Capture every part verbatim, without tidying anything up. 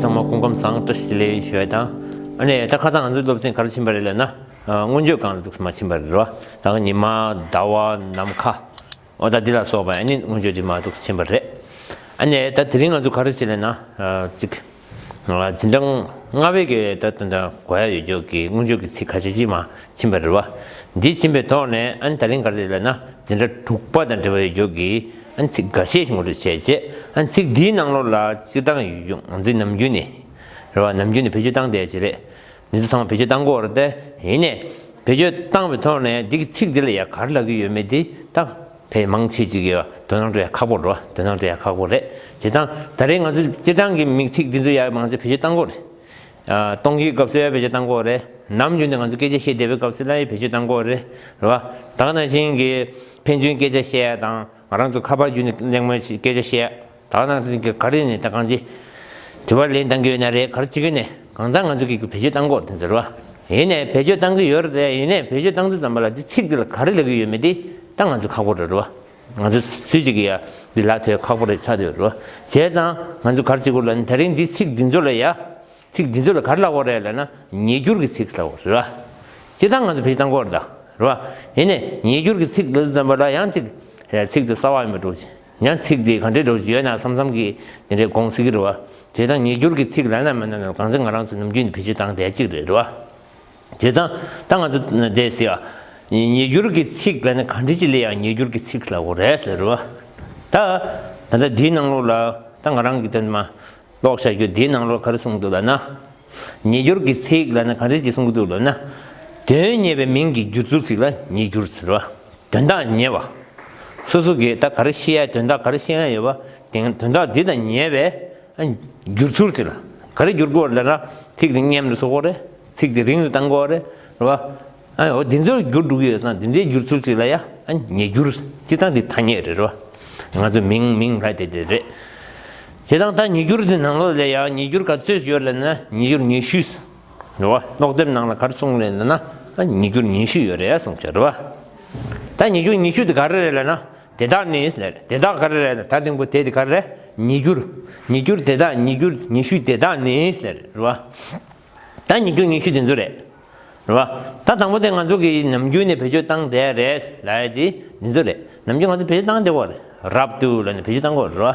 ཚང་མ་སྐུ་ཁམས་བཟང་། བཀྲ་ཤིས་བདེ་ལེགས་ཞུ་ཡ་དང་། ཨ་ནི་ད་ཁ་སང་ང་ཚོའི་སློབ་ཚན་ག་རེ་ཕྱིན་པ་རེད་ལབ་ན། ཨ། མངོན་བརྗོད་སྒང་ལ་འདུག་སེ་མར་ཕྱིན་པ་རེད་བ། ད་ཉི་མ། ཟླ་བ། ནམ་མཁའ། འོ་ད་འདི་ལ་སོགས་པ་ཨ་ནི་མངོན་བརྗོད་འདི་མར་འདུག་སེ་ཕྱིན་པ་རེད། ཨ་ནི་ད་དེ་རིང་ང་ཚོ་ག་རེ་བྱེད་ལབ་ན། ཨ། ཅིག་ཨ། འཛིན་གྲྭ་ལྔ་པའི་གི་ད་ད་ད་གོ་ཡ་ཡོད་ཀྱོག་གི་མངོན་བརྗོད་ཀྱི་ཚིག་ཁ་ཤས་ཅིག་མར་ཕྱིན་པ་རེད་བ། འདི་ཕྱིན་པའི་ཐོག་ནས་ཨ་ནི་ད་རིང་ག་རེ་ལབ་ན། འཛིན་གྲྭ་དྲུག་པ་དང་འབྲེལ་བ་ཡོད་ཀྱོག་གི་ཨ་ནི་ཚིག་འགའ་ཤས་ཤིག་ངོ་སྤྲོད་བྱས་རྗེས། ཨ་ནི་ཚིག་འདིའི་ནང་ལོགས་ལ་སྤྱིར་བཏང་ཡོད་ཀྱོག་ང་ཚོའི་ནམ་རྒྱུན་ནས་རེད་བ། ནམ་རྒྱུན་ནས་བེད་སྤྱོད་བཏང་བསྡད་ཀྱི་རེད། འདི་ཚོ་ཚང་མ་བེད་སྤྱོད་བཏང་གི་ཡོད་རེད་དེ། ཡིན་ནའི་བེད་སྤྱོད་བཏང་བའི་ཐོག་ནས་འདི་གི་ཚིག་འདི་ལ་ཡ་ག་རེ་ལབ་ཀྱི་ཡོད་མེད་འདི་ད་ཕལ་མང་ཆེ་ཅིག་གིས་དོ་སྣང་སྤྲད་ཡ་ཁག་པོ་རེད་བ། དོ་སྣང་སྤྲད་ཡ་ཁག་པོ་རེད། བྱས་ཙང་ད་རེས་ང་ཚོས་སྤྱིར་བཏང་གི་མིང་ཚིག་འདི་ཚོ་ཡ་མང་ཆེ་བེད་སྤྱོད་བཏང་གི་ཡོད་རེད། ཨ། གཏོང་གི་སྐབས་སུ་ཡ་བེད་སྤྱོད་བཏང་གི་ཡོད་རེད། ནམ་རྒྱུན་དུ་ང་ཚོ་སྐད་ཆ་བཤད་བསྡད་པའི་སྐབས་སུ་ལ་ཡ་བེད་སྤྱོད་བཏང་གི་ཡོད་རེད། རེད་བ། ད་ག་ནང་བཞིན་གྱི་ཕན་ཚུན་སྐད་ཆ་བཤད་ཡ་དང་། ང་རང་ཚོ་ཁ་པར་བརྒྱུད་ནས་གླེང་མོལ་བྱེད། སྐད་ཆ་བཤད། ད་ནང་བཞིན་གྱི་ག་རེ་ནས་ད་གང་ཅི་དྲི་བ་ལན་གཏང་གི་ཡོད་ན་རེད། ག་རེ་བྱེད་ཀྱི་ནས་གང་ལྟར་ང་ཚོ་གི་བེད་སྤྱོད་བཏང་གི་ཡོད་རེད་དེ་ཚོ་རེད་བ། ཡིན་ནའི་བེད་སྤྱོད་བཏང་གི་ཡོད་རེད་དེ། ཡིན་ནའི་བེད་སྤྱོད་བཏང་དུས་ཙམ་པ་ལ་འདི་ཚིག་འདི་ལ་ག་རེ་ལབ་ཀྱི་ཡོད་མེད་འདི་ད་ང་ཚོ་ཁག་པོ་རེད་རེད་བ། ང་ཚོ་སུས་ཅིག་གིས་ཡ་འདི་ལབ་ཐུབ་ཡ་ཁག་པོ་རེད་ཆགས་བསྡད་ཡོད་རེད་བ། བྱས་ཙང་ང་ཚོ་ག་རེ་བྱེད་དགོས་ལབ་ན། ད་རིང་འདི་ཚིག་འདི་ཚོ་ལ་ཡ། ཚིག་འདི་ཚོ་ལ་ག་རེ་ལབ་དགོས་རེད་ལབ་ན། ཉེས་སྒྱུར་གྱི་ཚིག་ལབ་དགོས་རེད་བ། སྤྱིར་བཏང་ང་ཚོ་བེད་སྤྱོད་བཏང་གི་ཡོད་རེད་ད། རེད་བ། ཡིན་ནའི་ཉེས་སྒྱུར་གྱི་ཚིག་ལབ་དུས་ཙམ་པ་ལ་ཡང་ཅིག་ཚིག་དེ་གསར་པ་ཡིན་པ་འདྲ་བོ་ཅིག་ཡང་ཚིག་དེ་ག་འདྲའི་འདྲ་བོ་ཅིག་ཡོད་ན་བསམ་བསམ་གྱིས་དེ་འདྲའི་དགོངས་སྲིད་ཀྱི་རེད་བ། བྱས་ཙང་ཉེས་སྒྱུར་གྱི་ཚིག་ལབ་ན་མིན་ན་གང་ཚེ་ང་རང་ཚོ་ནམ་རྒྱུན་ནས་བེད་སྤྱོད་བཏང་བསྡད་ཀྱི་རེད་བ། བྱས་ཙང་ད་ང་ཚོ་དེ་ཟེར་ཡ། ཉེས་སྒྱུར་གྱི་ཚིག་ལབ་ན་ག་འདྲ་ཅིག་ལ་ཡང་ཉེས་སྒྱུར་གྱི་ཚིག་ལབ་དགོས་རེད་ཟེར་བ། ད་ད་ལྟ་འདིའི་ནང་ལོགས་ལ་ད་ང་རང་གིས་དོན་མ་ཀློག་བྱ་རྒྱུ་འདིའི་ནང་ལོགས་ག་རེ་གསུངས་འདུག་ལབ་ན། ཉེས་སྒྱུར་གྱི་ཚིག་ལབ་ན་ག་འདྲ་ཅིག་གསུང་གི་འདུག་ལབ་ན། དོན་ཉེ་བའི་མིང་གི་སྒྱུར་ཚུལ་ཞིག་ལ་ཉེས་སྒྱུར་ཟེར་བ། དོན་དག་ཉེ་བ། སོ་སོ་གིས་ད་ག་རེ་བཤད་ཡ། དོན་དག་ག་རེ་བཤད་ཡ་ཡོད་པ་དེ། དོན་དག་འདི་དང་ཉེ་བའི་ཨ་སྒྱུར་ཚུལ་ཞིག་ལ། ག་རེ་སྒྱུར་དགོས་ལབ་ན། ཚིག་དེ་སྙན་དུ་བཟོ་དགོས་རེད། ཚིག་དེ་རིང་དུ་བཏང་དགོས་རེད། རེད་བ། ཨ་འོ་འདི་ཚོར་འགྱུར་འགྲོ་གི་ཡོད་ཙང་འདི་འདྲའི་འགྱུར་ཚུལ་ཅིག་ལ་ཡ་ཨ་ཉེས་སྒྱུར། སྤྱིར་བཏང་འདི་ཐ་སྙད་རེད་རོ། ང་ཚོ་མིང་མིང་ལ་དེ་དེ་རེད། བྱས་ཙང་ད་ཉེས་སྒྱུར་འདི་ནང་ལོགས་ལ་ཡ་ཉེས་སྒྱུར་ག་ཚོད་ཡོད་ལབ་ན། ཉེས་སྒྱུར་ཉེས་ཤོས་རེད་བ། ཀློག་དེབ་ནང་ལ་ག་རེ་གསུངས་རེད་ལབ་ན། ཨ་ཉེས་སྒྱུར་ཉེས་ཤོས་ཡོད་རེད་གསུངས་བྱས་རེད་བ། ད་ཉེས་སྒྱུར་ཉེས་ཤོས་དེ་ག་རེ་རེད་ལབ་ན། དེ་དག་ནི་ཟེར། དེ་དག་ག་རེ་རེད་ལབ་ན། ད་དང་པོ་དེ་དེ་ག་རེ་རེད། ཉེས་སྒྱུར། ཉེས་སྒྱུར་དེ་དག་ཉེས་སྒྱུར་ཉེས་ཤོས་དེ་དག་ནི་ཟེར་རེད་བ། ད་ཉེས་སྒྱུར་ཉེས་ཤོས་དེ་ཚོ་རེད། རེད་བ། ད་དང་པོ་དེ་ང་ཚོ་གིས་ནམ་རྒྱུན་ནས་བེད་སྤྱོད་བཏང་བསྡད་རེད་ལབ་ཡ་དེ་འདི་ཚོ་རེད། ནམ་རྒྱུན་ང་ཚོ་བེད་སྤྱོད་བཏང་བསྡད་ཡོད་རེད། རབ་ཏུ་ལབ་ནས་བེད་སྤྱོད་བཏང་གི་ཡོད་རེད་བ།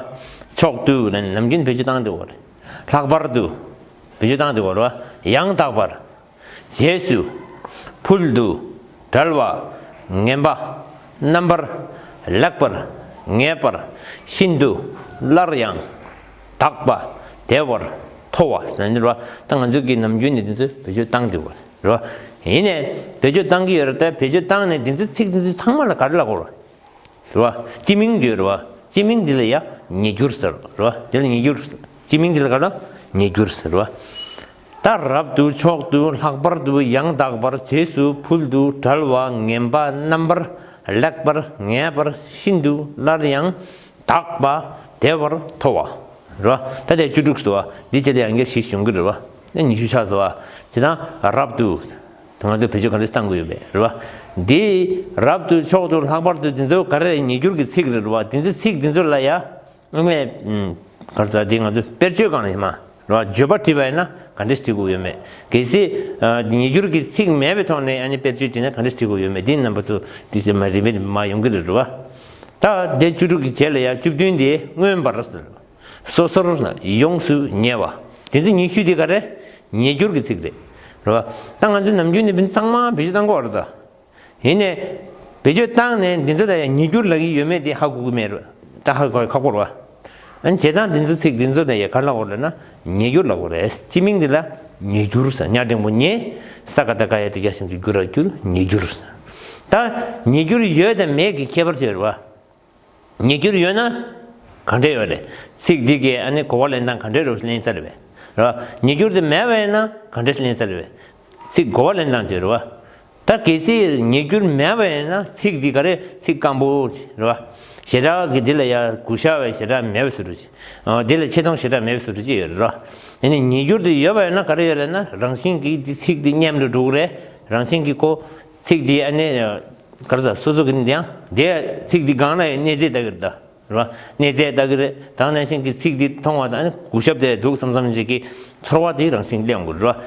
མཆོག་ཏུ་ལབ་ནས་ནམ་རྒྱུན་བེད་སྤྱོད་བཏང་བསྡད་ཡོད་རེད། ལྷག་པར་དུ་བེད་སྤྱོད་བཏང་བསྡད་ཡོད་རེད་བ། ཡང་དག་པར། རྗེས་སུ། ཕུལ་དུ། བྲལ་བ། ངན་པ། རྣམ་པར། ལེགས་པར། ངེས་པར། ཤིན་ཏུ། སླར་ཡང་། དག་པ། བདེ་བར། མཐོ་བ་ཟེར་ནི་རེད་བ། ད་ང་ཚོ་གིས་ནམ་རྒྱུན་ནས་འདི་ཚོ་བེད་སྤྱོད་བཏང་བསྡད་ཡོད་རེད་བ། ཡིན་ནའི་བེད་སྤྱོད་བཏང་གི་ཡོད་རེད་དེ། བེད་སྤྱོད་བཏང་ནས་འདི་ཚོ་ཚིག་འདི་ཚོ་ཚང་མ་ལ་ག་རེ་ལབ་དགོས་རེད། རེད་བ། སྤྱི་མིང་འདི་ཡོད་རེད་བ། སྤྱི་མིང་འདི་ལ་ཡ་ཉེས་སྒྱུར་ཟེར་རེད་བ། འདི་ལ་ཉེས་སྒྱུར། སྤྱི་མིང་འདི་ལ་ག་རེ་ལབ། ཉེས་སྒྱུར་ཟེར་བ། ད་རབ་ཏུ། མཆོག་ཏུ། ལྷག་པར་དུ། ཡང་དག་པར། རྗེས་སུ། ཕུལ་དུ། བྲལ་བ། ངན་པ། རྣམ་པར། ལེགས་པར། ངེས་པར། ཤིན་ཏུ། སླར་ཡང་། དག་པ། བདེ་བར། མཐོ་བ། རེད་བ། ད་དེ་བཅུ་དྲུག་ཟེར་བ། འདི་བྱས་ཏེ་ཡང་བསྐྱར་ཞིག་ཡོང་གི་རེད་བ། ཨ་ཉི་ཤུ་ཆགས་ཟེར་བ། དེ་དང་རབ་ཏུ། ད་ང་ཚོས་བེད་སྤྱོད་ག་འདྲས་བཏང་དགོས་ཡོད་པས་རེད་བ། འདི་རབ་ཏུ། མཆོག་ཏུ། ལྷག་པར་དུ། འདི་ཚོ་ག་རེ་རེད། ཉེས་སྒྱུར་གྱི་ཚིག་རེད་བ། འདི་ཚོ་ཚིག་འདི་ཚོ་ལ་ཡ། ཨ་ནི། ག་རེ་ཟེར། འདི་ང་ཚོས་དཔེར་བརྗོད་སྒང་ལ་ཡིན་མ་རེད་བ། བརྗོད་པ་བྲིས་པ་ཡིན་ན་ག་འདྲས་བྲིས་དགོས་ཡོད་མེད། གལ་སྲིད་ཉེས་སྒྱུར་གྱི་ཚིག་མེད་པའི་ཐོག་ནས་ཨ་ནི་དཔེར་བརྗོད་བྲིས་ན་ག་འདྲས་བྲིས་དགོས་ཡོད་མེད། འདི་རྣམ་པ་ཚོ་འདི་ཚོ་མ་རིམ་པས་མར་ཡོང་གི་རེད་བ། ད་དེ་བཅུ་དྲུག་གི་རྗེས་ལ་ཡ་བཅུ་བདུན་དེ་མངོན་པར་ཟེར། སོ་སོར་ཡོངས་སུ་ཉེ་བ། དེ་ཚོ་ཉེས་ཤོས་དེ་ག་རེ། ཉེས་སྒྱུར་གྱི་ཚིག་རེད། རེད་བ། ད་ང་ཚོས་ནམ་རྒྱུན་ནས་འདི་ཚང་མ་བེད་སྤྱོད་བཏང་གི་ཡོད་རེད་ད། ཡིན་ནའི། བེད་སྤྱོད་བཏང་ནས་འདི་ཚོ་ལ་ཡང་ཉེས་སྒྱུར་ལབ་ཀྱི་ཡོད་མེད་དེ་ཧ་གོ་གི་མེད་རེད། ད་ཧ་གོ་ཁག་པོ་རེད་བ། ཨ་ནི་བྱས་ཙང་འདི་ཚོ་ཚིག་འདི་ཚོ་ལ་ཡང་ག་རེ་ལབ་དགོས་རེད་ན། ཉེས་སྒྱུར་ལབ་དགོས་རེད། སྤྱི་མིང་འདི་ལ་ཉེས་སྒྱུར་ཟེར། ཉ་འགྲེང་བུ་ཉེ། ས་ཀ་བཏགས་སྐ་ཡ་བཏགས་སྐྱ་ཞབས་ཀྱུ་སྒྱུ་ར་སྒྱུར། ཉེས་སྒྱུར་ཟེར། ད་ཉེས་སྒྱུར་ཡོད་དང་མེད་ཀྱི་ཁྱད་པར་ཅིག་ཡོད་རེད་བ། ཉེས་སྒྱུར་ཡོད་ན་ག་འདྲས་ཡོད་རེད། ཚིག་འདི་གི་ཨ་ནི་གོ་བ་ལེན་སྟངས་ག་འདྲས་རེད་ལེན་ས་རེད་པས། རེད་བ། ཉེས་སྒྱུར་དེ་མེད་པ་ཡིན་ན་ག་འདྲས་ལེན་ས་རེད་པས། ཚིག་གོ་བ་ལེན་སྟངས་ཅིག་རེད་བ། ད་གལ་སྲིད་ཉེས་སྒྱུར་མེད་པ་ཡིན་ན་ཚིག་འདི་ག་རེ། ཚིག་སྐམ་པོ་རེད་བ། ཞེ་དྲག་གི་འདི་ལ་ཡ་གུ་ཤ་བའི་ཞེ་དྲག་མེད་པའི་བཟོ་འདྲ་ཅིག་ཨ། འདི་ལ་ཆེ་མཐོང་ཞེ་དྲག་མེད་པའི་བཟོ་འདྲ་ཅིག་ཡོད་རེད་བ། ཡིན་ནའི་ཉེས་སྒྱུར་དེ་ཡོད་པ་ཡིན་ན་ག་རེ་ཡོད་རེད་ན། རང་བཞིན་གྱིས་འདི་ཚིག་འདི་སྙན་དུ་འགྲོ་གི་རེད། རང་བཞིན་གྱིས་ཁོ་ཚིག་འདི་ཨ་ནི། ག་རེ་ཟ། སོ་སོ་གི་འདི་ཡང་དེ་ཚིག་འདི་སྒང་ལ་ཡང་གནས་ཚད་ལྟ་གི་རེད་ད། རེད་བ། གནས་ཚད་ལྟ་གི་རེད། ད་ག་ནང་བཞིན་གྱི་ཚིག་འདི་མཐོང་བ་དང་གུས་ཞབས་དེ་འདུག་བསམ་བསམ་ཅིག་གི་ཚོར་བ་དེ་རང་བཞིན་གླེང་དགོས་རེད་བ།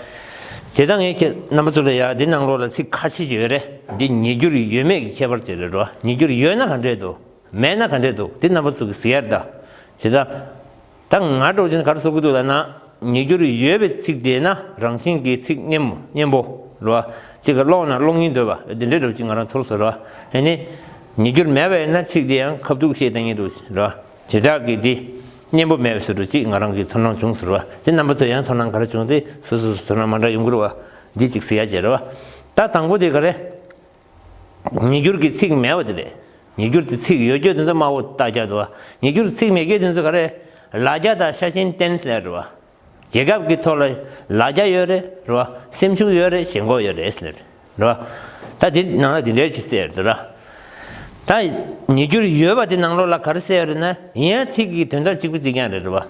བྱས་ཙང་ངས་ཁྱེད་རྣམ་པ་ཚོ་ལ་ཡ་འདི་ནང་ལོགས་ལ་ཚིག་ཁ་ཤས་ཡོད་རེད། འདི་ཉིས་འགྱུར་ཡོད་མེད་ཀྱི་ཁྱད་པར་ཅིག་རེད་བ། ཉིས་འགྱུར་ཡོད་ན་ག་འདྲས་འདུག་མེད་ན་ག་འདྲས་འདུག་འདི་རྣམ་པ་ཚོ་གི་ཟེར་ཡ་རེད་ད། བྱས་ཙང་། ད་ང་འདྲ་བོ་ཅན་ག་རེ་བཟོ་གི་འདུག་ལབ་ན། ཉིས་འགྱུར་ཡོད་པའི་ཚིག་དེ་ན་རང་བཞིན་གྱི་ཚིག་སྙན་མོ་སྙན་པོ་རེད་བ། གཅིག་ག་ཀློག་ན་ཀློག་སྙིང་འདོད་པ་འདི་འདྲའི་འདྲ་བོ་ཅིག་ང་རང་ཚོར་སོང་རེད་བ། ཨ་ནི། ཉིས་འགྱུར་མེད་པ་ཡིན་ན་ཚིག་དེ་ཡང་ཁ་ཐུག་བཤད་བསྡད་མཁན་འདྲ་བོ་ཅིག་རེད་བ། བྱེ་བྲག་གི་འདི་སྙན་པོ་མེད་པའི་བཟོ་འདྲ་ཅིག་ང་རང་གི་ཚོར་སྣང་བྱུང་སོང་རེད་བ། དེ་རྣམ་པ་ཚོ་ཡང་ཚོར་སྣང་ག་རེ་བྱུང་སྟེ་སོ་སོ་སོ་ཚོར་སྣང་མ་འདྲ་ཡོང་གི་རེད་བ། འདི་ཅིག་ཟེར་ཡ་བྱས་རེད་བ། ད་དང་པོ་དེ་ག་རེ། ཉིས་འགྱུར་གྱི་ཚིག་མེད་པ་དེ་རེད། ཉིས་འགྱུར་གྱི་ཚིག་ཡོད་རྒྱུ་དེ་ཚོ་དམའ་བོ་བཏགས་རྒྱུ་འདུག་ཉིས་འགྱུར་ཚིག་མེད་རྒྱུ་དེ་ཚོ་ག་རེ། ལ་རྒྱ་དང་ཤ་ཞེན་བསྟན་ཟེར་རེད་བ། རྒྱལ་ཁབ་ཀྱི་ཐོག་ལ་ལ་རྒྱ་ཡོད་རེད་རེད་བ། སེམས་ཤུགས་ཡོད་རེད། ཞེན་ཁོག་ཡོད་རེད་ཟེར་རེད་བ། ད་དེ་ནང་ལ་དེ་འདྲའི་ཅིག་ཟེར་འདུག་ར། ད་ཉིས་འགྱུར་ཡོད་པ་དེ་ནང་ལོགས་ལ་ག་རེ་ཟེར་ཡོད་རེད་ན། ཡིན་ཡང་ཚིག་གི་དོན་དག་གཅིག་པ་གཅིག་རྐྱང་རེད་རེད་བ།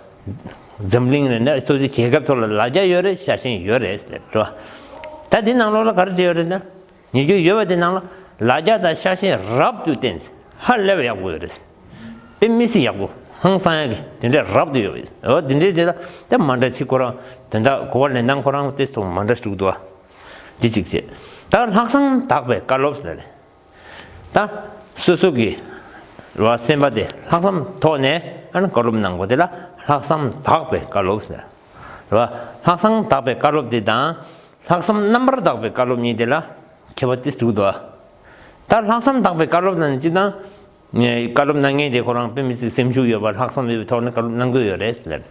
འཛམ་གླིང་རེད་ན་སོ་སོའི་རྒྱལ་ཁབ་ཐོག་ལ་ལ་རྒྱ་ཡོད་རེད། ཤ་ཞེན་ཡོད་རེད་ཟེར་རེད་བ། ད་དེ་ནང་ལོགས་ལ་ག་རེ་བྲིས་ཡོད་རེད་ན། ཉིས་འགྱུར་ཡོད་པ་དེ་ནང་ལ་ལ་རྒྱ་དང་ཤ་ཞེན་རབ་ཏུ་བསྟན། ཧ་ལས་པ་ཡག་པོ་ཡོད་རེད། དཔེ་མི་སྲིད་ཡག་པོ་ཧང་སང་ཡག་གི་དེ་འདྲས་རབ་ཏུ་ཡོད་པ་ཡོད། འོ་དེ་འདྲས་བྱས་ལ་དེ་མ་འདྲ་ཚིག་ཁོ་རང་དོན་དག་གོ་བ་ལེན་སྟངས་ཁོ་རང་དེ་ཚོ་མ་འདྲ་ཞིག་འདུག་བ། འདི་གཅིག་བྱས། ད་ལྷག་བསམ་དག་པའི་བཀའ་སློབ་ཟེར་ནས། ད་སོ་སོ་གི་རེད་བ། སེམས་པ་དེ་ལྷག་བསམ་ཐོག་ནས་ཨ་ནི་བཀའ་སློབ་གནང་དགོས་དེ་ལ་ལྷག་བསམ་དག་པའི་བཀའ་སློབ་ཟེར། རེད་བ། ལྷག་བསམ་དག་པའི་བཀའ་སློབ་དེ་དང་། ལྷག་བསམ་རྣམ་པར་དག་པའི་བཀའ་སློབ་གཉིས་དེ་ལ་ཁྱད་པར་ཏིས་འདུག་དོ། ད་ལྷག་བསམ་དག་པའི་བཀའ་སློབ་ནང་ནས་སྤྱིར་བཏང་། བཀའ་སློབ་གནང་མཁན་དེ་ཁོ་རང་དཔེ་མི་སྲིད་སེམས་ཤུགས་ཡོད་པ་ལྷག་བསམ་ཡོད་པའི་ཐོག་ནས་བཀའ་སློབ་གནང་གི་ཡོད་རེད་ཟེར།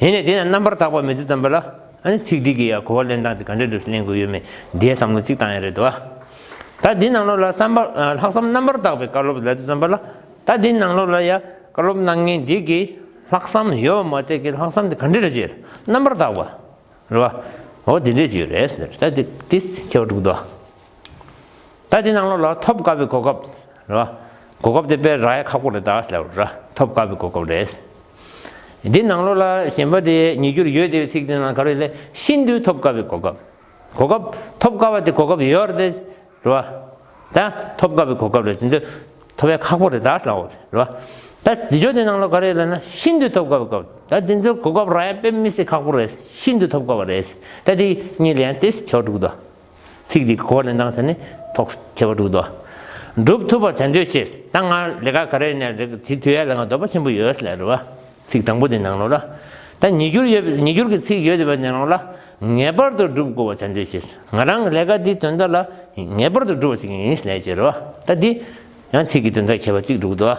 ཡིན་ནའི་དེ་ཡང་རྣམ་པར་དག་པ་མེད་དུས་ཙམ་པ་ལ་ཨ་ནི་ཚིག་འདི་གི་ཡང་གོ་བ་ལེན་སྟངས་དེ་ག་འདྲ་འདྲ་ལེན་དགོས་ཡོད་མེད་དེའི་བསམ་བློ་གཅིག་བཏང་ཡ་རེད་དོ། ད་འདི་ནང་ལོགས་ལ་བསམ་པ་ལྷག་བསམ་རྣམ་པར་དག་པའི་བཀའ་སློབ་ལབ་དུས་ཙམ་པ་ལ་ད་འདི་ནང་ལོགས་ལ་ཡང་བཀའ་སློབ་གནང་མཁན་འདི་གི་ལྷག་བསམ་ཡོད་མ་ཚད་ཀྱི་ལྷག་བསམ་དེ་ག་འདྲ་རེད་ཅེས་རྣམ་པར་དག་པ། རེད་བ། འོ་དེ་འདྲས་ཅིག་རེད་ཟེར། ད་དེ་དེ་ཁྱད་པར་འདུག་དོ། ད་དེ་ནང་ལོགས་ལ་ཐོབ་དཀའ་བའི་གོ་སྐབས་རེད་བ། གོ་སྐབས་དེ་དཔེ་རག་ཡ་ཁག་པོ་རེད་ད་ཟེར་བ་རེད། ཐོབ་དཀའ་བའི་གོ་སྐབས་རེད། འདི་ནང་ལོགས་ལ་གཞན་པ་དེ་ཉིས་འགྱུར་ཡོད་དེ་བའི་ཚིག་དེ་ནང་ག་རེ་ལས་ཤིན་ཏུ་ཐོབ་དཀའ་བའི་གོ་སྐབས། གོ་སྐབས་ཐོབ་དཀའ་བ་དེ་གོ་སྐབས་ཡོད་རེད་དེ། རེད་བ། ད་ཐོབ་དཀའ་བའི་གོ་སྐབས་རེད། དེ་ཚོ་ཐོབ་ཡ་ཁག་པོ་རེད་ད་ཟེར་བ་རེད་བ། ད་དེ་ཚོ་དེ་ནང་ལོགས་ག་རེ་ལབ་ན་ཤིན་ཏུ་ཐོབ་དཀའ་བའི་སྐབས། ད་དེ་ཚོ་གོ་སྐབས་རག་ཡ་དཔེ་མི་སྲིད་ཁག་པོ་རེད། ཤིན་ཏུ་ཐོབ་དཀའ་བ་རེད། ད་དེ་གཉིས་ལ་ཡང་དེ་ཁྱད་པར་འདུག་དོ། ཚིག་འདི་གོ་བ་ལེན་སྟངས་ཆ་ནས་ཐོག་ཁྱད་པར་འདུག་དོ། སྒྲུབ་ཐུབ་པར་བྱ་འདོད་ཆེ། ད་ང་ལས་ཀ་ག་རེ་ནས་རེད་བྱེད་ཐུབ་ཡ་ལ་ང་འདོད་པ་ཆེན་པོ་ཡོད་ཟེར་རེད་བ། ཚིག་དང་པོ་དེ་ནང་ལོགས་ལ། ད་ཉིས་འགྱུར་ཡོད་ཉིས་འགྱུར་གྱི་ཚིག་ཡོད་དེ་བ་ནང་ལོགས་ལ་ངེས་པར་དུ་སྒྲུབ་དགོས་པར་བྱ་འདོད་ཆེ། ང་རང་གི་ལས་ཀ་འདི་དོན་དག་ལ་ངེས་པར་དུ་སྒྲུབ་པ་ཞིག་ཡིན་ཟེར་ལས་བྱེད་རེད་བ། ད་འདི་ཡང་ཚིག་གི་དོན་དག་ཁྱད་པར་གཅིག་འདུག་དོ།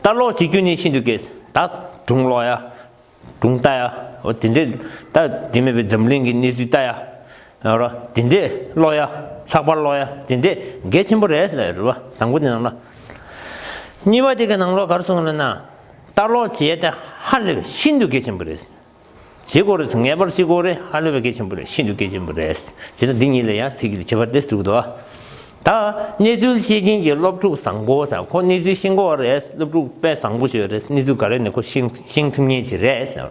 ལྟ་ཀློག་བྱེད་རྒྱུ་ནི་ཤིན་ཏུ་དགེ། ད་སྒྲུང་ཀློག་ཡ། སྒྲུང་ལྟ་ཡ། འོ་དེ་འདྲས་ད་དེ་མེད་པའི་འཛམ་གླིང་གི་གནས་ཚུལ་ལྟ་ཡ། ར་དེ་འདྲས་ཀློག་ཡ། ལྷག་པར་ཀློག་ཡ་དེ་འདྲས་གལ་ཆེན་པོ་རེད་ཟེར་ལ་རེད་བ། དང་པོ་དེ་ནང་ལ། གཉིས་པ་དེ་ག་ནང་ལོགས་ག་རེ་གསུངས་ལབ་ན། ལྟ་ཀློག་བྱེད་ཡ་དེ་ཧ་ལས་པའི་ཤིན་ཏུ་གལ་ཆེན་པོ་རེད། བྱེད་དགོས་རེད། ངེས་པར་བྱེད་དགོས་རེད། ཧ་ལས་པའི་གལ་ཆེན་པོ་རེད། ཤིན་ཏུ་གལ་ཆེན་པོ་རེད། བྱས་ཙང་འདི་གཉིས་ལ་ཡང་ཚིག་གི་ཁྱད་པར་ཏེ་འདུག་དོ། ད་གནས་ཚུལ་ཤེས་མཁན་གྱི་སློབ་ཕྲུག་བཟང་པོ་ཟེར། ཁོ་གནས་ཚུལ་ཤེས་ཀྱི་ཡོད་རེད། སློབ་ཕྲུག་དཔེ་བཟང་པོ་ཞིག་ཡོད་རེད། གནས་ཚུལ་ག་རེ་ནས་ཁོ་ཤེས་ཤེས་ཐུབ་མཁན་ཞིག་རེད་ཟེར།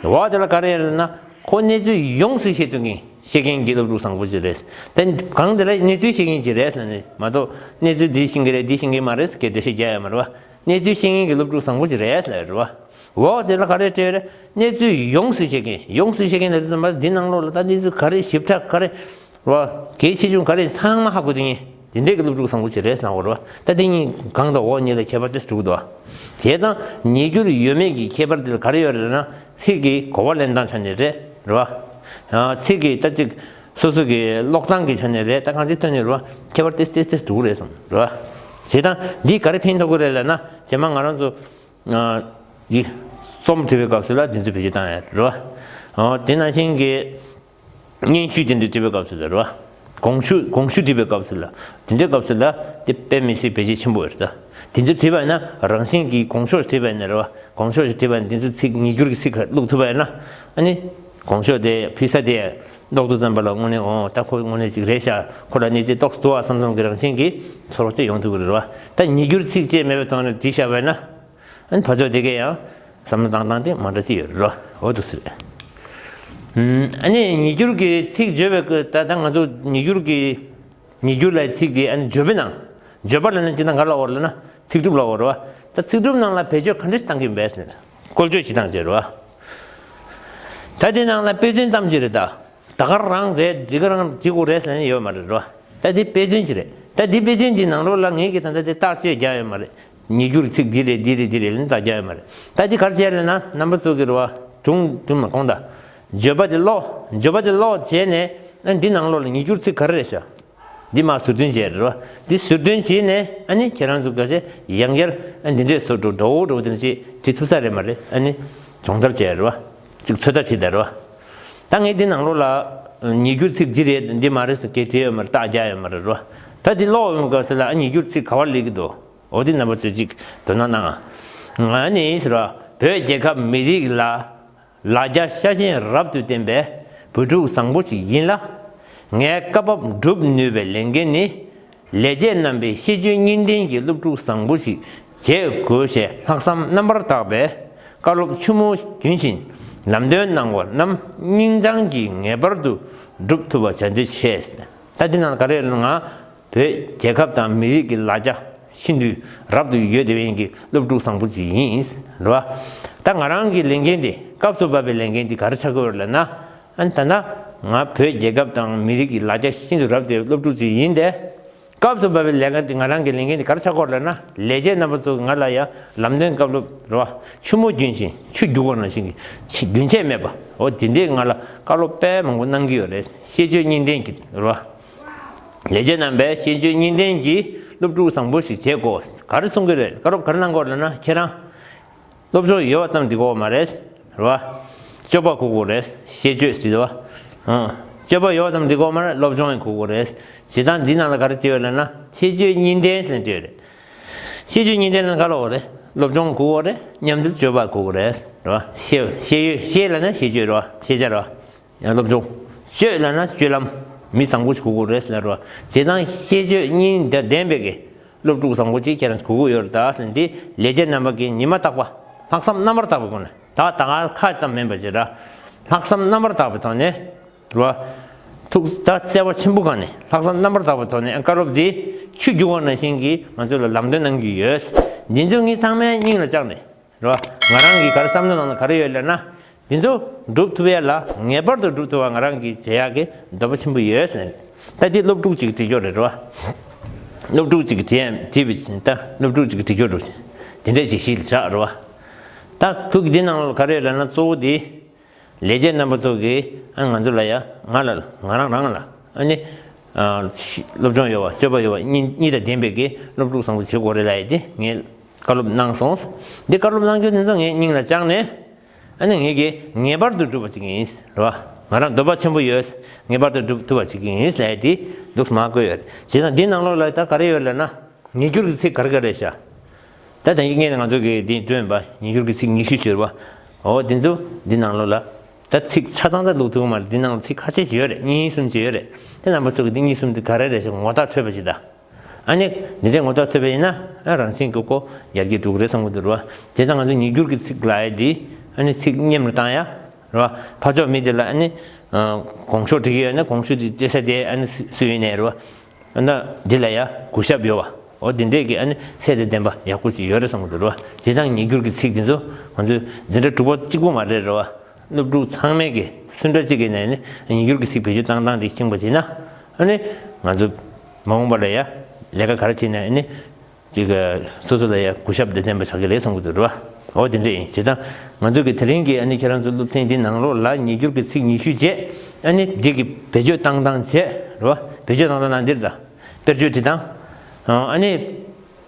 འོ་དེ་ལ་ག་རེ་ཡོད་རེད་ན། ཁོ་གནས་ཚུལ་ཡོངས་སུ་ཤེས་ཐུབ་མཁན་ཤེས་མཁན་གྱི་སློབ་ཕྲུག་བཟང་པོ་ཞིག་རེད། དེ་གང་དེ་ལ་གནས་ཚུལ་ཤེས་མཁན་ཞིག་རེད་ཟེར་ནས་མ་གཏོགས་གནས་ཚུལ་འདི་ཤེས་ཀྱི་རེད་འདི་ཤེས་ཀྱི་མ་རེད་ཟེར་གྱི་འགྲེལ་བཤད་རྒྱག་ཡ་མ་རེད་བ། གནས་ཚུལ་ཤེས་མཁན་གྱི་སློབ་ཕྲུག་བཟང་པོ་ཞིག་རེད་ཟེར་རེད་བ། འོ་དེ་ལ་ག་རེ་སྤྲད་རེད། གནས་ཚུལ་ཡོངས་སུ་ཤེས་མཁན། ཡོངས་སུ་ཤེས་མཁན་ལ་དེ་ཙམ་པ་འདི་ནང་ལོགས་ལ་ད་གནས་ཚུལ་ག་རེ་ཞིབ་ཕྲ་ག་རེ་བ། གལ་ཆེ་ཆུང་ག་རེ་ཚང་མ་ཧ་གོ་དེ་ངས་དེ་འདྲའི་གི་སློབ་ཕྲུག་བཟང་པོ་ཞིག་རེད་ཟེར་ན་འོ་རེད་བ། ད་དེ་གཉིས་གང་དང་འོག་གཉིས་ལ་ཁྱད་པར་དེ་འདུག་དོ། བྱས་ཙང་ཉིས་འགྱུར་ཡོད་མེད་ཀྱི་ཁྱད་པར་དེ་ལ་ག་རེ་ཡོད་རེད་ན། ཚིག་གི་གོ་བ་ལེན་སྟངས་ཆ་ནས་རེད་རེད་བ། ཚིག་གི་ད་ཅིག་སོ་སོ་གི་ཀློག་སྟངས་ཀྱི་ཆ་ནས་རེད། ད་གང་ཅིའི་ཐོག་ནས་རེད་བ། ཁྱད་པར་ཏེ་ཏེ་ཏེ་འདུག་རེད་གསུངས་རེད་བ། བྱས་ཙང་འདིས་ག་རེ་ཕན་ཐོགས་ཀྱི་རེད་ལབ་ན། རྗེས་མ་ང་རང་ཚོ་འདི་རྩོམ་འབྲི་བའི་སྐབས་སུ་ལ་འདི་ཚོ་བེད་སྤྱོད་བཏང་ཡ་རེད་བ། དེ་ནང་བཞིན་གྱི་སྙན་ཞུ་དེ་འདྲ་འབྲི་བའི་སྐབས་སུ་ལ་རེད་བ། དགོངས་ཞུ་དགོངས་ཞུ་འབྲི་བའི་སྐབས་སུ་ལ། དེ་འདྲའི་སྐབས་སུ་ལ་དེ་དཔེ་མི་སྲིད་བེད་སྤྱོད་ཆེན་པོ་ཡོད་རེད་ད། དེ་ཚོ་བྲིས་པ་ཡིན་ན་རང་བཞིན་གྱིས་དགོངས་ཤོག་བྲིས་པ་ཡིན་ན་རེད་བ། དགོངས་ཤོག་ཅིག་བྲིས་པ་ཡིན་ན་དེ་ཚོ་ཚིག་ཉིས་འགྱུར་གྱི་ཚིག་ཁ་བླུགས་ཐུབ་པ་ཡིན་ན། ཨ་ནི། དགོངས་ཤོག་དེ་ཕུལ་ས་དེ་ཀློག་དུས་ཙམ་པ་ལ་དངོས་གནས་འོ་ད་ཁོ་དངོས་གནས་ཅིག་རེད་ཤག་ཁོ་ལ་གནས་ཚུལ་ཏོག་ཙམ་འདུག་བ་བསམ་བསམ་གྱི་རང་བཞིན་གྱིས་ཚོར་བ་ཅིག་ཡོང་ཐུབ་ཀྱི་རེད་བ། ད་ཉིས་འགྱུར་ཚིག་ཅིག་མེད་པའི་ཐོག་ནས་བྲིས་བཞག་པ་ཡིན་ན། ཨ་ནི་ཕར་ཕྱོགས་དེ་གས་ཡང་བསམ་བློ་བཏང་སྟངས་དེ་མ་འདྲ་ཅིག་ཡོད་རེད་བ། འོ་འདུག་སེ་རེད། ཨ་ནི་ཉིས་འགྱུར་གྱི་ཚིག་བརྗོད་པའི་སྐབས་ད་ད་ང་ཚོ་ཉིས་འགྱུར་གྱི། ཉིས་འགྱུར་ལ་ཚིག་དེ་ཨ་ནི་བརྗོད་པའི་ནང་། བརྗོད་པ་ལ་ནི་ཅི་ན་ག་ལ་འོར་ལ་ན། ཚིག་གྲུབ་ལབ་དགོས་རེད་བ། ད་ཚིག་གྲུབ་ནང་ལ་བེད་སྤྱོད་ག་འདྲ་ཞིག་བཏང་གི་ཡིན་པས་ཟེར་ན། བཀོལ་སྤྱོད་ཅིག་བཏང་བྱས་རེད་བ། ད་དེ་ནང་ལ་དཔེ་མཚོན་ཙམ་ཅིག་རེད་ད། ད་ག་རང་རེད། འདི་ག་རང་བྱེད་དགོས་རེད་ཟེར་ནས་ཡོད་མ་རེད་རོ། ད་འདི་དཔེ་མཚོན་ཅིག་རེད། ད་འདི་དཔེ་མཚོན་འདི་ནང་ལོགས་ལ་ངེད་ཀྱིས་ད་ལྟ་དེ་རྟགས་བཅས་རྒྱག་ཡོད་མ་རེད། ཉིས་འགྱུར་ཚིག་འདི་རེད་འདི་རེད་འདི་རེད་ལབ་ནས་རྟགས་རྒྱག་ཡོད་མ་རེད། ད་འདི་ག་རེ་བྱས་ལབ་ན་རྣམ་པ་ཚོ་གི་རེད་བ། དྲུང་དྲུང་མ་གོང་ད། བརྗོད་པ་དེ་ཀློག་བརྗོད་པ་དེ་ཀློག་བྱས་ནས་ཨ་འདི་ནང་ལོགས་ལ་ཉིས་འགྱུར་ཚིག་ག་རེ་རེད་ཤག་འདི་མར་ཟུར་འདོན་བྱས་རེད་བ། འདི་ཟུར་འདོན་བྱས་ནས་ཨ་ནི་ཁྱེད་རང་ཚོ་ག་ཚད་ཡང་བསྐྱར་ཨ་འདི་འདྲས་བཟོ་འགྲོ་འགྲོ་འོ་འགྲོ་འོ་དེ་འདྲ་ཅིག་བྲིས་ཐུབ་ས་རེད་མ་རེད། ཨ་ནི་སྦྱོང་བརྡར་བྱས་རེད་བ། ཅིག་ཚོད་ལྟ་བྱས་ད་རེད་བ། ད་ངས་འདི་ནང་ལོགས་ལ་ཉིས་འགྱུར་ཚིག་འདི་རེད་འདི་མ་རེད་ཟེར་སྐད་བྲིས་ཡོད་མ་རེད། རྟགས་རྒྱག་ཡོད་མ་རེད་རོ། ད་འདི་ཀློག་ཡོང་སྐབས་སུ་ལ་ཨ་ཉིས་འགྱུར་ཚིག་ག་བར་སླེབས་ཀྱི་འདུག་འོ་འདི་རྣམ་པ་ཚོས་ཅིག་དོ་སྣང་གནང་ཨ། ང་ནི་ཟེར་བ་བོད་རྒྱལ་ཁབ་མི་རིགས་ལ། ལ་རྒྱ་ཤ་ཞེན་རབ་ཏུ་བརྟན་པའི་བུ་ཕྲུག་བཟང་པོ་ཞིག་ཡིན་ལ། ངའི་བཀའ་བབས་སྒྲུབ་ནུས་པའི་ལས་འགན་ནི། ལས་བྱེད་རྣམ་པའི་ཤེས་སྤྱོད་གཉིས་ལྡན་གྱི་སློབ་ཕྲུག་བཟང་པོ་ཞིག་བྱེད་དགོས་ཞེས་ལྷག་བསམ་རྣམ་པར་དག་པའི་བཀའ་སློབ་ཆུ་མོ་རྒྱུན་བཞིན་ལམ་སྟོན་གནང་བ་རྣམས་སྙིང་བཅངས་ཀྱིས་ངེས་པར་དུ་སྒྲུབ་ཐུབ་པ་བྱ་འདོད་ཆེ། ད་འདི་ནང་ག་རེ་ལབ་ན། བོད་རྒྱལ་ཁབ་དང་མི་རིགས་ཀྱི་ལ་རྒྱ་ཤིན་ཏུ་རབ་ཏུ་ཡོད་བསྡད་པའི་གི་སློབ་ཕྲུག་བཟང་པོ་ཅིག་ཡིན། རེད་བ། ད་ང་རང་གི་ལས་འགན་དེ་སྐབས་སུ་བབས་པའི་ལས་འགན་དེ་ག་རེ་ཆགས་ཀྱི་ཡོད་རེད་ལབ་ན། ཨ་ནི་ད་ལྟ་ང་བོད་རྒྱལ་ཁབ་དང་མི་རིགས་ཀྱི་ལ་རྒྱ་ཤིན་ཏུ་རབ་བསྡད་པའི་སློབ་ཕྲུག་ཅིག་ཡིན་ཏེ། སྐབས་སུ་བབས་པའི་ལས་འགན་དེ་ང་རང་གི་ལས་འགན་དེ་ག་རེ་ཆགས་ཀྱི་ཡོད་རེད་ལབ་ན། ལས་བྱེད་རྣམ་པ་ཚོ་ང་ལ་ཡ་ལམ་སྟོན་བཀའ་སློབ་རེད་བ། ཆུ་མོ་རྒྱུན་བཞིན་ཆུ་རྒྱུག་པ་ནང་བཞིན་གྱི་རྒྱུན་ཆད་མེད་པ། འོ་དེ་འདྲས་ང་ལ་བཀའ་སློབ་དཔེ་མང་པོ་གནང་གི་ཡོད་རེད། ཤེས་སྤྱོད་གཉིས་ལྡན་གྱི་རེད་བ། ལས་བྱེད་རྣམ་པས་ཤེས་སྤྱོད་གཉིས་ལྡན་གྱི་སློབ་ཕྲུག་བཟང་པོ་ཞིག་བྱེད་དགོས། ག་རེ་གསུང་གི་རེད། བཀའ་སློབ་ག་རེ་གནང་གི་ཡོད་ལབ་ན། ཁྱེད་རང་སློབ་སྦྱོང་ཡོད་པ་ཙམ་འགྲིག་གི་ཡོད་མ་རེད། རེད་བ། སྤྱོད་པ་དགོས་ཀྱི་རེད། ཤེས་སྤྱོད་ཟེར་བ། ཨང་། སྤྱོད་པ་ཡོད་པ་ཙམ་འགྲིག་གི་ཡོད་མ་རེད། སློབ་སྦྱོང་ཡང་དགོས་ཀྱི་རེད། བྱས་ཙང་འདི་ནང་ལ་ག་རེ་བྲིས་ཡོད་ལབ་ན། ཤེས་སྤྱོད་གཉིས་ལྡན་ཟེར་ནས་བྲིས་ཡོད་རེད། ཤེས་སྤྱོད་གཉིས་ལྡན་ལབ་ན་ག་རེ་ལབ་དགོས་རེད། སློབ་སྦྱོང་དགོས་ཀྱི་རེད། མཉམ་དུ་སྤྱོད་པ་དགོས་ཀྱི་རེད། རེད་བ། ཤེས་ཤེས་ཡོད་ཤེས་ལབ་ན་ཤེས་སྤྱོད་རེད་བ། ཤེས་བྱ་རེད་བ། ཡང་སློབ་སྦྱོང་། སྤྱོད་ལབ་ན་སྤྱོད་ལམ། མི་བཟང་པོ་ཞིག་དགོས་ཀྱི་རེད་ཟེར་ལབ་རེད་བ། བྱས་ཙང་ཤེས་སྤྱོད་གཉིས་ལྡན་པའི་གི་སློབ་ཕྲུག་བཟང་པོ་ཅིག་ཁྱེད་རང་ཚོ་དགོས་ཀྱི་ཡོད་རེད་ད་ཟེར་ནས། འདི་ལས་བྱེད་རྣམ་པ་གིས་ཉི་མ་རྟག་པར་ལྷག་བསམ་རྣམ་པར་དག་པའི་སྒོ་ནས། ད་ད་ག་ཁ་ཙམ་མིན་པ་ཅིག་ར། ལྷག་བསམ་རྣམ་པར་དག་པའི་ཐོག་ནས། རེད་བ། ཐུགས་ད་བརྩེ་བ་ཆེན་པོའི་སྒང་ནས་ལྷག་བསམ་རྣམ་པར་དག་པའི་ཐོག་ནས་བཀའ་སློབ་འདི་ཆུ་རྒྱུག་པ་ནང་བཞིན་གྱིས་ང་ཚོ་ལ་ལམ་སྟོན་གནང་གི་ཡོད། འདི་ཚོ་ངས་ཚང་མའི་སྙིང་ལ་བཅངས་ནས། རེད་བ། ང་རང་གིས་ག་རེ་བསམ་བློ་ནང་ལ་ག་རེ་ཡོད་ལབ་ན། འདི་ཚོ་སྒྲུབ་ཐུབ་ཡ་ལ་ངེས་པར་དུ་སྒྲུབ་ཐུབ་པ་ང་རང་གིས་བྱེད་ཡག་གི་འདོད་པ་ཆེན་པོ་ཡོད་ཟེར་ནས། ད་འདི་སློབ་ཕྲུག་ཅིག་གིས་བྲིས་ཡོད་རེད། རེད་བ། སློབ་ཕྲུག་ཅིག་གིས་བྲིས་བྲིས་པའི་ད་སློབ་ཕྲུག་ཅིག་གིས་བྲིས་ཡོད་རེད། དེ་འདྲས་ཅིག་གཞི་ལ་བཞག་རེད་བ། ད་ཁོས་འདི་ནང་ལ་ག་རེ་ཡོད་ལབ་ན། གཙོ་བོ་འདི། ལས་བྱེད་རྣམ་པ་ཚོ་གིས་ཨ་ང་ཚོ་ལ་ཡ། ང་ལ་ང་རང་རང་ལ་ཨ་ནི། ཨ་ཤི་སློབ་སྦྱོང་ཡོད་པ། སྤྱོད་པ་ཡོད་པ་གཉིས་གཉིས་དང་ལྡན་པའི་གི་སློབ་ཕྲུག་བཟང་པོ་བྱེད་དགོས་རེད་ལབ་ཡས་དེ་ངས་བཀའ་སློབ་གནང་སོང་། འདི་བཀའ་སློབ་གནང་རྒྱུ་དེ་ཚོ་ངས་སྙིང་ལ་བཅངས་ནས། ཨ་ནི་ངས་གི་ངེས་པར་དུ་སྒྲུབ་པ་བྱེད་ཀྱི་ཡིན། རེད་བ། ང་རང་འདོད་པ་ཆེན་པོ་ཡོད། ངེས་པར་དུ་སྒྲུབ་ཐུབ་པ་བྱེད་ཀྱི་ཡིན་ལབ་ཡས་དེ་འདུག་མ་བཀོད་ཡོད། བྱས་ཙང་འདི་ནང་ལོགས་ལ་ད་ག་རེ་ཡོད་ལབ་ན། ཉིས་འགྱུར་གྱི་ཚིག་ག་རེ་ག་རེ་རེད་ཤག་ད་ད་ངས་ང་ཚོ་གི་འདི་བསྐྲུན་པ་ཉིས་འགྱུར་གྱི་ཚིག་ཉི་ཤུ་ཡོད་རེད་བ། འོ་དེ་ཚོ་འདི་ནང་ལོགས་ལ། ད་ཚིག་ཆ་ཚང་ད་བླུག་ཐུབ་ཀྱི་མ་རེད། འདི་ནང་ལ་ཚིག་ཁ་ཤས་ཤིག་ཡོད་རེད། གཉིས་གསུམ་ཅིག་ཡོད་རེད། དེ་རྣམ་པ་ཚོ་གིས་འདི་གཉིས་གསུམ་དེ་ག་རེ་རེད་ཟེར་ངོ་རྟགས་འཕྲོད་པ་ཅིག་ད། ཨ་ནི་འདི་འདྲའི་ངོ་རྟགས་འཕྲོད་པ་ཡིན་ན། ཨ་རང་བཞིན་གྱིས་ཁོ་ཡར་རྒྱས་འགྲོ་གི་རེད་བསམ་གྱི་འདུག་རེད་བ། བྱས་ཙང་ང་ཚོ་ཉིས་འགྱུར་གྱི་ཚིག་ལབ་ཡས་འདི། ཨ་ནི་ཚིག་སྙན་རུ་བཏང་ཡ། རེད་བ། ཕར་ཕྱོགས་མི་དེ་ལ་ཨ་ནི། ཨ་གོང་ཤོག་བྲིས་ཀྱི་ཡོད་ན་གོང་ཤོག་དེ་སྤྲད་ས་དེ་ཨ་ནི་སུ་སུ་ཡིན་ནའི་རེད་བ། ཨ་ན་འདི་ལ་ཡ་གུས་ཞབས་ཡོད་བ། འོ་དེ་འདྲས་ཀྱི་ཨ་ནི་ཚད་དང་ལྡན་པ་ཡག་པོ་ཞིག་ཡོད་རེད་བསམ་གྱི་འདུག་རེད་བ། བྱས་ཙང་ཉིས་འགྱུར་གྱི་ཚིག་དེ་ཚོ་ང་ཚོས་འཛིན་གྲྭ་དྲུག་པ་གཅིག་པོ་མ་རེད་རེད་བ། སློབ་ཕྲུག་ཚང་མས་ཀྱི་སུ་འདྲ་གཅིག་གི་ནས་ནི་ཉིས་འགྱུར་གྱི་ཚིག་བེད་སྤྱོད་བཏང་སྟངས་དེ་ཤེས་པ་བྱས་ན། ཨ་ནི་ང་ཚོ་མ་འོངས་པ་ལ་ཡ་ལས་ཀ་ག་རེ་བྱས་ན་ཨ་ནི་ཅིག་སོ་སོ་ལ་ཡ་གུས་ཞབས་དང་ལྡན་པ་ཆགས་ཀྱི་རེད་བསམ་གྱི་འདུག་རེད་བ། འོ་དེ་འདྲ་ཡིན། བྱས་ཙང་ང་ཚོ་གི་དེ་རིང་གི་ཨ་ནི་ཁྱེད་རང་ཚོ་སློབ་ཚན་འདི་ནང་ལོགས་ལ་ཉིས་འགྱུར་གྱི་ཚིག་ཉི་ཤུ་བྱས། ཨ་ནི་འདི་གི་བེད་སྤྱོད་བཏང་སྟངས་བྱས་རེད་བ། བེད་སྤྱོད་བཏང་སྟངས་ནང་འདིར་ད། དཔེར་བརྗོད་བྲིས་སྟངས། ཨ་ནི།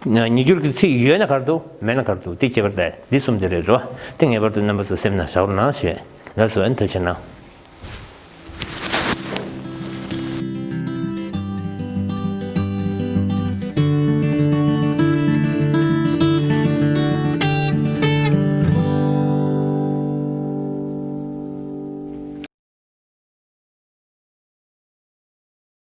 ཉིས་འགྱུར་གྱི་ཚིག་ཡོད་ན་ག་རེ་འདུག་མེད་ན་ག་རེ་འདུག་དེ་ཁྱད་པར་ད་འདི་གསུམ་དེ་རེད་རོ། དེ་ངེས་པར་དུ་རྣམ་པ་ཚོ་སེམས་ནང་བཞག་རོགས་གནང་ཞུ། ལགས་སོ། ཨ་ནི་ཐུགས་རྗེ་གནང་།